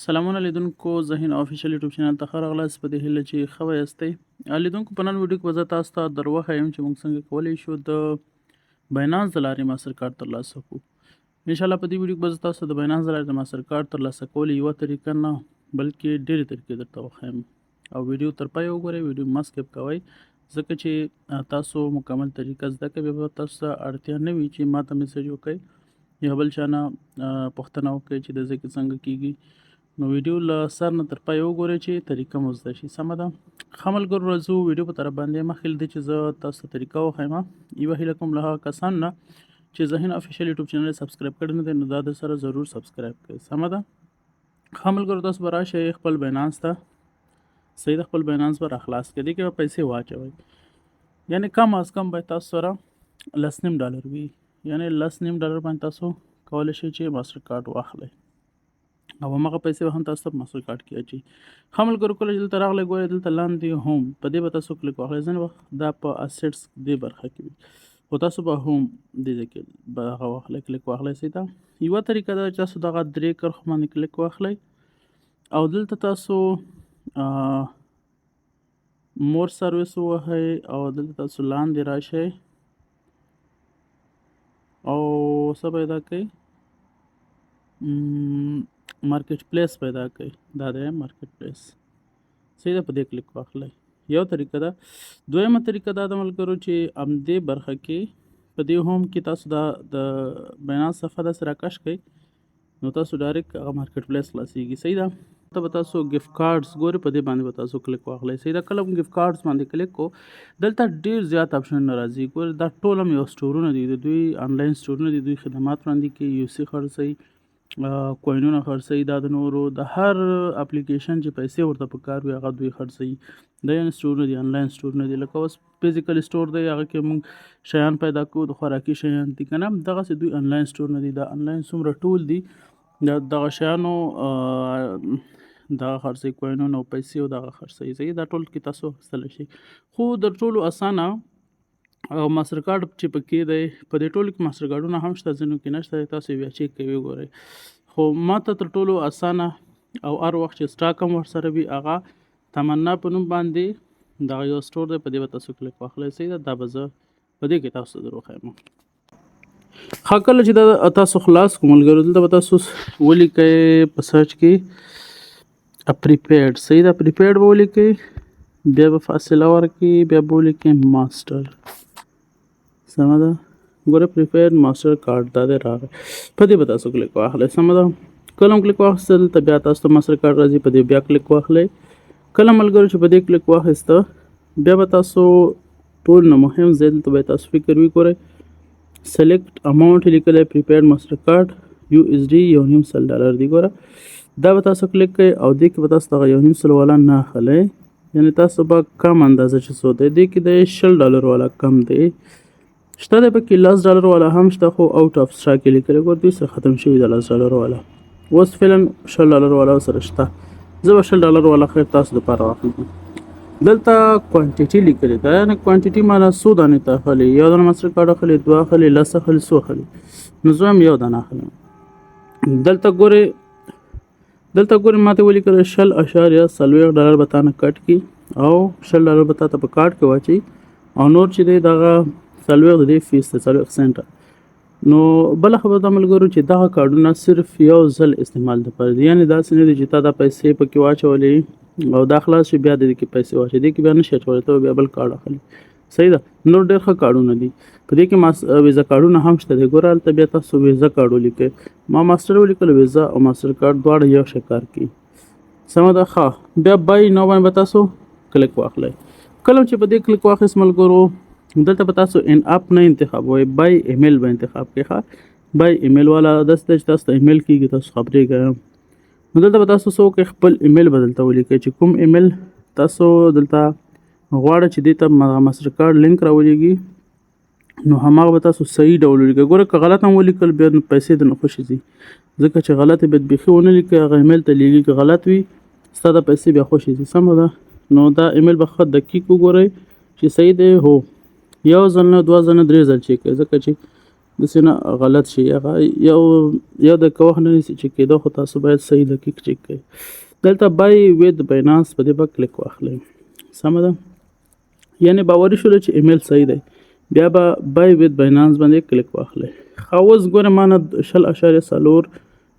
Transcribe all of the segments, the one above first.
سلامونه لیدونکو، ذهین افیشل یوټیوب چینل ته ښه راغلاست. په دې هیله چې ښه به یاستئ. لیدونکو، په نن ویډیو کې به زه تاسو ته در وښیم چې موږ څنګه کولی شو د باینانس د لارې ماستر کارت ترلاسه کړو. انشاءالله په دې ویډیو کې به زه تاسو ته د باینانس د لارې د ماستر کارت ترلاسه کولو یوه طریقه نه، بلکې ډېرې طریقې درته وښیم، او ویډیو تر پایه وګورئ، ویډیو مه سکیپ کوئ، ځکه چې تاسو مکمل طریقه زده کوئ، بیا به تاسو ته اړتیا نه وي چې ما ته میسج وکړئ یا بل چا نه پوښتنه وکړئ چې د ځکه څنګه کیږي. نو ویډیو له سر نه تر پایه وګورئ چې طریقه مو زده شي. سمه ده؟ ښه ملګرو، راځو ویډیو په طرف باندې. مخکې له دې چې زه تاسو ته طریقه وښیم، یوه هیله کوم له هغه کسانو نه چې ذهین افیشل یوټیوب چینل سبسکرایب کړی نه دی، نو دا در سره ضرور سبسکرایب کړئ. سمه ده؟ ښه ملګرو، تاسو به راشئ خپل باینانس ته. صحیح ده؟ خپل باینانس به راخلاص کړئ، دې کې به پیسې واچوئ، یعنې کم از کم باید تاسو سره 10.5 ډالر وي، یعنې 10.5 ډالر باندې تاسو کولی شئ چې ماستر کارت واخلئ، او هماغه پیسې به هم تاسو ته په ماستر کارت کې اچي. ښه ملګرو، کله چې دلته راغلی، ګورئ دلته لاندې هوم، په دې به تاسو کلیک واخلئ. ځینې وخت دا په اسیټس دې برخه کې وي، خو تاسو به هوم دې ځای کې به هغه واخلئ، کلیک واخلئ. صحیح ده؟ یوه طریقه ده چې تاسو دغه درې کرښو باندې کلیک واخلئ، او دلته تاسو مور سرویس ووهئ، او دلته تاسو لاندې راشئ او څه پیدا کړئ؟ مارکیټ پلیس پیدا کړئ. دا دی مارکیټ پلیس. صحیح ده؟ په دې کلیک واخلئ، یو طریقه ده. دویمه طریقه دا ده ملګرو چې همدې برخه کې، په دې هوم کې تاسو دا د باینانس صفحه داسې راکش کړئ، نو تاسو ډایرکټ هغه مارکیټ پلیس خلاصیږي. صحیح ده؟ ته به تاسو ګفټ کارډز ګورئ، په دې باندې به تاسو کلیک واخلئ. صحیح ده؟ کله هم ګفټ کارډز باندې کلیک کو، دلته ډیر زیات آپشنونه راځي. ګورئ، دا ټول هم یو سټورونه دي، د دوی آنلاین سټورونه دي. دوی خدمات وړاندې کوي، یو سي خرڅوي، کوینونه خرڅوي، دا د نورو د هر اپلیکیشن چې پیسې ورته پکار وي، هغه دوی خرڅوي. دا یعنې سټورونه دي، آنلاین سټورونه دي. لکه اوس فزیکل سټور دی، هغه کې موږ شیان پیدا کوو، د خوراکي شیان دي که نه، دغسې دوی آنلاین سټورونه دي. دا آنلاین څومره ټول دي، دا دغه شیانو دغه خرڅوي، کوینونه او پیسې او دغه خرڅوي. صحیح؟ دا ټول کې تاسو اخیستلی شئ، خو د ټولو اسانه او ماستر کارت چې پکې دی، په دې ټولو کې ماستر کارتونه هم شته، ځینو کې نشته، تاسو یې بیا چیک کوي وګورئ، خو ما ته تر ټولو اسانه او هر وخت چې سټاک هم ورسره وي، هغه تمنا په نوم باندې دغه یو سټور دی، په دې به تاسو کلیک واخلئ. صحیح ده؟ دا به زه په دې کې تاسو ته در وښیم. ښه، کله چې دا تاسو خلاص کړو ملګرو، دلته به تاسو ولیکئ په سرچ کې پریپیډ. صحیح ده؟ پریپیډ به ولیکئ، بیا به فاصله ورکړئ، بیا به ولیکئ ماستر. سمه ده؟ ګوره، پریپیډ ماستر کارت دا دی راغی، په دې به تاسو کلیک واخلئ. سمه ده؟ کله هم کلیک واخیستل، دلته بیا تاسو ته ماستر کارت راځي، په دې بیا کلیک واخلئ. کله ملګرو چې په دې کلیک واخیسته، بیا به تاسو ټول نه مهم ځای، دلته به تاسو فکر وکړئ، سلیکټ اماونټ لیکلی، پریپیډ ماستر کارت یو اس ډي 1.5 ډالر دی. ګوره، دا به تاسو کلیک کړئ، او دې کې به تاسو دغه 1.5 والا نه اخلئ، یعنې تاسو به کم اندازه چې څو دی، دې کې د 20 ډالر والا کم دی شته دی، پکې 10 ډالر والا هم شته، خو اوټ اف سټاک یې لیکلی. ګوره، دوی سره ختم شوي د 10 ډالر والا. اوس فعلا 20 ډالر والا سره شته، زه به 20 ډالر والا خیر تاسو دپاره واخلم. دلته کوانټیټي لیکلې ده، یعنې کوانټیټي مانا څو دانې ته اخلي، یو دانه ماستر کارت اخلي، دوه اخلي، لس اخلي، څو اخلي؟ نو زه هم یو دانه اخلم. دلته ګورې، ماته ولیکل 20.40 ډالر به تا نه کټ کړي، او 20 ډالر به تا ته په کارت کې واچوي، او نور چې دی دغه 40 د دې فیس دی، 40 سنټه. نو بله خبره دا ملګرو چې دغه کارډونه صرف یو ځل استعمال دپاره دي، یعنې داسې نه دي چې تا دا پیسې پکې واچولې او دا خلاص شي، بیا دې کې پیسې واچوې. دې کې بیا نشي اچولی، ته بیا بل کارډ اخلي. صحیح ده؟ نور ډېر ښه کارډونه دي، په دې کې ماس ویزا کارډونه هم شته دی. ګوره، هلته بیا تاسو ویزا کارډ ولیکئ، ما ماستر ولیکل، ویزا او ماستر کارډ دواړه یو شی کار کوي. سمه ده؟ ښه، بیا بای نو باندې به تاسو کلیک واخلئ. کله چې په دې کلیک واخیست ملګرو، دلته به تاسو ان اپ نه انتخابوئ، بای ایمیل به انتخاب کړئ. ښه، بای ایمیل والا داسې دی چې تاسو ته ایمیل کېږي، تاسو خبرېږئ. نو دلته به تاسو څه وکړئ؟ خپل ایمیل به دلته ولیکئ چې کوم ایمیل تاسو دلته غواړئ چې دې ته ماستر کارت لینک راولېږي، نو هماغه به تاسو صحیح ډول ولیکئ. ګوره، که غلط هم ولیکل، بیا نو پیسې درنه خوشې ځي، ځکه چې غلط یې باید بیخي ونه لیکئ. هغه ایمیل ته لیږي، که غلط وي، ستا د پیسې بیا خوشې ځي. سمه ده؟ نو دا ایمیل به ښه دقیق وګورئ چې صحیح دی. هو، یو ځل نه، دوه ځل نه، درې ځل چیک کړئ، ځکه چې داسې نه غلط شي، هغه یو یو دقیقه وخت نه نیسي چې کېده، خو تاسو باید صحیح دقیق چک کړئ. دلته buy with Binance په دې به کلیک واخلئ، سمه ده. یعنې باوري شول چې ایمیل صحیح دی، بیا به buy with Binance باندې کلیک واخلئ. ښه، اوس ګوره ما نه 20.4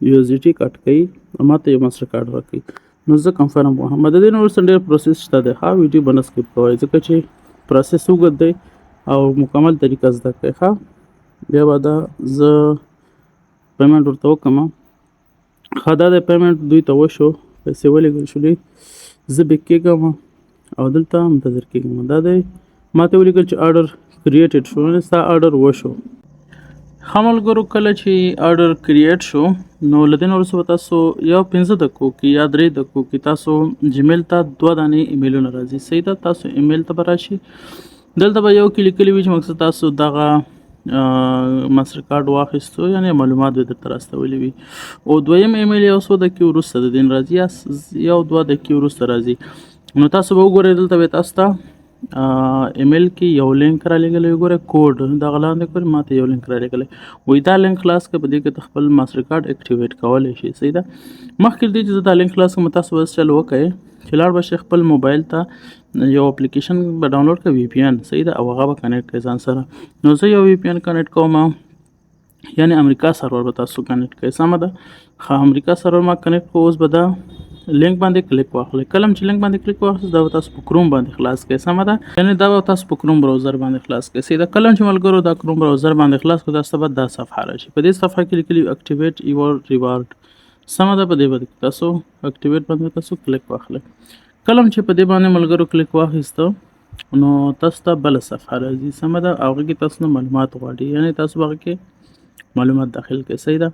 یو ایس ډي ټي کټ کوي او ما ته یو ماستر کارت راکوي، نو زه کنفرم وهم. د دې نه وروسته ډېر پروسس شته دی. ښه، ویډیو به نه سکیپ کوئ ځکه چې پروسس اوږد دی او مکمل طریقه زده کړئ. ښه، بیا به دا زه پیمنټ ورته وکړم. ښه، دا د پیمنټ دوی ته وشو، پیسې ولېږل شولې، زه بیک کېږم او دلته منتظر کېږم. دا دی ما ته ولیکل چې آرډر کریټډ شو، یعنې ستا آرډر وشو. ښه ملګرو، کله چې آرډر کریټ شو نو له دې نه وروسته به تاسو یو 5 دقیقو کې یا 3 دقیقو کې تاسو جیمیل ته 2 دانې ایمیلونه راځي. صحیح ده، تاسو ایمیل ته به راشي، دلته به یو کې لیکلي وي چې مقصد تاسو دغه ماستر کارت واخیستو، یعنې معلومات به درته راستولي وي. او دویم ایمیل یو څو دقیقې وروسته د دې نه راځي، یا یو دوه دقیقې وروسته راځي. نو تاسو به وګورئ دلته به تاسو ته ایمیل کې یو لینک را لېږلی وي. ګوره کوډ دغه لاندې ګورئ، ما ته یو لینک را لېږلی، وایي دا لینک خلاص کړه، په دې کې ته خپل ماستر کارت اکټیویټ کولی شې. صحیح ده، مخکې له دې چې زه دا لینک خلاص کړم تاسو به چل وکړئ چې لاړ به شئ خپل موبایل ته یو اپلیکیشن به ډاونلوډ کړئ، وی پي این. صحیح ده، او هغه به کنیکټ کړئ ځان سره. نو زه یو وی پي این کنیکټ کوم، یعنې امریکا سرور به تاسو کنیکټ کړئ. سمه ده، ښه، امریکا سرور ما کنیکټ کړو. اوس به دا لینک باندې کلیک واخلئ. کله چې لینک باندې کلیک واخلئ دا به تاسو په کروم باندې خلاص کړئ. سمه ده، یعنې دا به تاسو په کروم براوزر باندې خلاص کړئ. صحیح ده، کله چې ملګرو دا کروم براوزر باندې خلاص کړو تاسو ته به دا صفحه راشي. په دې صفحه کې لیکلي اکټیویټ یور ریوارډ. سمه ده، په دې باندې تاسو اکټیویټ باندې تاسو کلیک واخلئ. کله چې په دې باندې ملګرو کلیک واخیستو نو تاسو ته بله صفحه راځي. سمه ده، هغه کې تاسو نه معلومات غواړي، یعنې تاسو به هغه کې معلومات داخل کړئ. صحیح ده،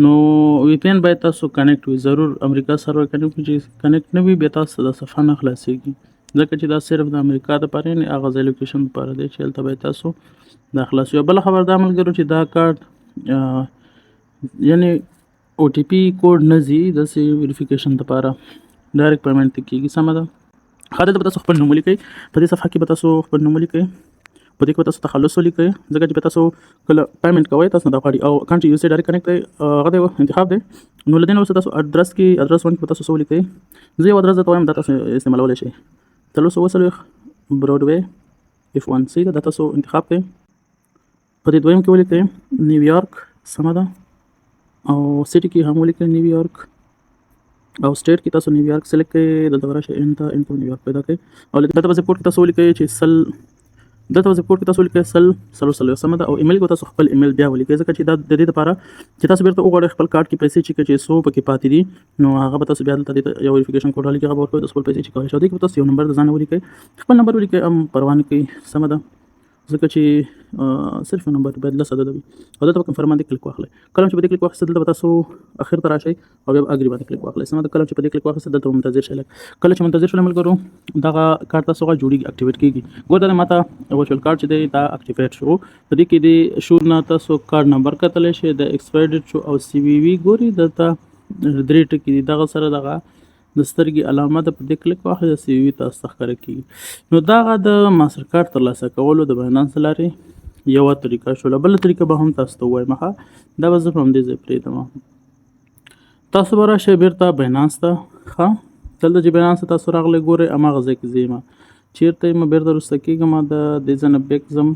نو وی پي این باید تاسو کنیکټ وي، ضرور امریکا سرور کنیکټ وي. چې کنیکټ نه وي بیا تاسو ته دا صفحه نه خلاصېږي، ځکه چې دا صرف د امریکا دپاره، یعنې هغه ځای لوکیشن دپاره دی چې هلته باید تاسو دا خلاص وي. بله خبره دا ملګرو چې دا کارت یعنې او ټي پي کوډ نه ځي، داسې ویریفیکیشن دپاره ډایرکټ پیمنټ ته کېږي. سمه ده، ښه، دلته به تاسو خپل نوم ولیکئ. په دې صفحه کې به تاسو خپل نوم ولیکئ، په دې کې به تاسو تخلص ولیکئ، ځکه چې به تاسو کله پیمنټ کوئ تاسو نه دا غواړي. او کانټري یو سي ډایرکټ کنیکټ دی، هغه دی انتخاب دی. نو له دې نه وروسته تاسو ادرس کې ادرس 1 کې به تاسو څه ولیکئ. زه یو ادرس درته وایم، دا تاسو استعمالولی شئ، 340 براډوی اف 1. صحیح ده، دا تاسو انتخاب کړئ. په دې دویم کې ولیکئ نیویارک. سمه ده، او سیټي کې هم ولیکئ نیویارک، او سټیټ کې تاسو نیویارک سلیکټ کړئ. دلته به راشئ ان ته، ان ته نیویارک پیدا کړئ. او دلته به زپ کوډ کې تاسو ولیکئ چې سل، دلته به زپ کوډ کې تاسو ولیکئ 104 40. سمه ده، او ایمیل کې به تاسو خپل ایمیل بیا ولیکئ، ځکه چې دا د دې لپاره چې تاسو بیرته وغواړئ خپل کارت کې پیسې چې کړئ چې څو پکې پاتې دي، نو هغه به تاسو بیا دلته دې ته یو ویریفیکیشن کوډ رالیږي، هغه به ورکوئ، تاسو خپل پیسې چې کولی شئ. او دې کې به تاسو یو نمبر د ځانه ولیکئ، خپل نمبر ولیکئ، هم پروا نه کوي. سمه ده، ځکه چې صرف یو نمبر باید لس عدده وي. او دلته به کنفرم باندې کلیک واخلئ. کله چې په دې کلیک واخیست دلته به تاسو اخر ته راشئ او بیا به اګري باندې کلیک واخلئ. سمه ده، کله چې په دې کلیک واخیست دلته به منتظر شئ لږ. کله چې منتظر شئ ملګرو دغه کارت تاسو هغه جوړېږي، اکټیویټ کېږي. ګوره دا ما ته ورچوال کارت چې دی دا اکټیویټ شو. په دې کې د شو نه تاسو کارت نمبر کتلی شئ، د ایکسپایرډ ډیټ شو، او سی وي وي ګوري دلته 3 ټکي دي، دغه سره دغه د سترګې علامه ده، په دې کلیک واخلئ د سی وي تاسو ته ښکاره کېږي. نو دغه د ماستر کارت ترلاسه کولو د بایننس له لارې یوه طریقه شوله. بله طریقه به هم تاسو ته ووایم. ښه، دا به زه په همدې ځای پرېږدم. تاسو به راشئ بېرته بایننس ته. ښه، دلته چې بایننس ته تاسو راغلئ ګورئ هماغه ځای کې زه یم، چېرته یم، بېرته وروسته کېږم، د دې ځای نه بیک ځم،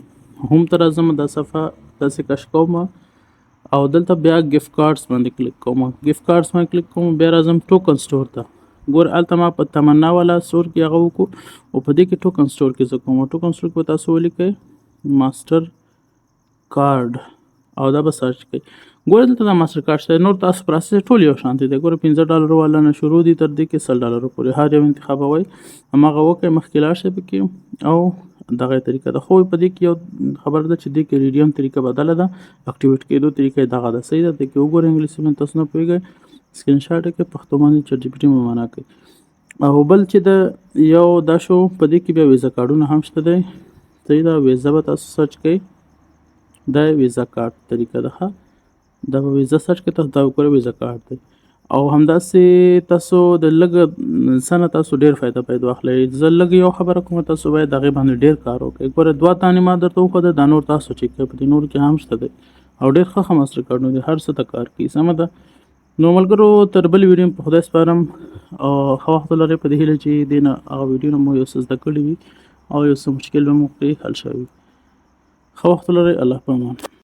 هوم ته راځم، دا صفحه داسې کش کوم او دلته بیا ګیفټ کارتس باندې کلیک کوم. ګیفټ کارتس باندې کلیک کوم، بیا راځم ټوکن سټور ته. ګور هلته ما په تمنا والا سټور کې هغه وکړو، او په دې کې ټوکن سټور کې زه کوم. ټوکن سټور کې به تاسو ولیکئ ماستر کارډ او دا به سرچ کړئ. ګوره دلته دا ماستر کارت شته، نور تاسو پروسس ټول یو شان دی. ګوره پنځه ډالرو والا نه شروع دي تر دې کې سل ډالرو پورې، هر یو انتخابوئ، هماغه وکړئ، مخکې لاړ شئ پکې. او دغه یې طریقه ده. خو په دې کې یو خبره ده چې دې کې ریډیم طریقه بدله ده، اکټیویټ کېدو طریقه یې دغه ده. صحیح ده، دې کې وګورئ انګلیسي باندې تاسو نه پوهېږئ، سکرین شاټ یې کړئ، پښتو باندې چټ جي پي ټي مو معنا کوي. او بل چې د یو دا شو، په دې کې بیا ویزا کارډونه هم شته دی. صحیح ده، ویزا به تاسو سرچ کړئ، دا ویزا کارت طریقه ده. ښه، دا به ویزا سرچ کړئ تاسو، دا وګورئ ویزا کارت دی. او همداسې تاسو د لږ څه نه تاسو ډېر فایده باید واخلئ. زه لږ یو خبره کوم، تاسو باید هغې باندې ډېر کار وکړئ. ګوره دوه دانې ما درته وښوده، دا نور تاسو چک کړئ، په دې نور کې هم شته دی او ډېر ښه ښه ماسټر کارډونه دي، هر څه ته کار کوي. سمه ده. نو ملګرو تر بلې ویډیو په خدای سپارم او ښه وخت ولرئ، په دې هیله چې دې نه هغه ویډیو نه مو یو څه زده کړي وي او یو څه مشکل به مو پرې حل شوی وي. ښه وخت ولرئ، الله په امان.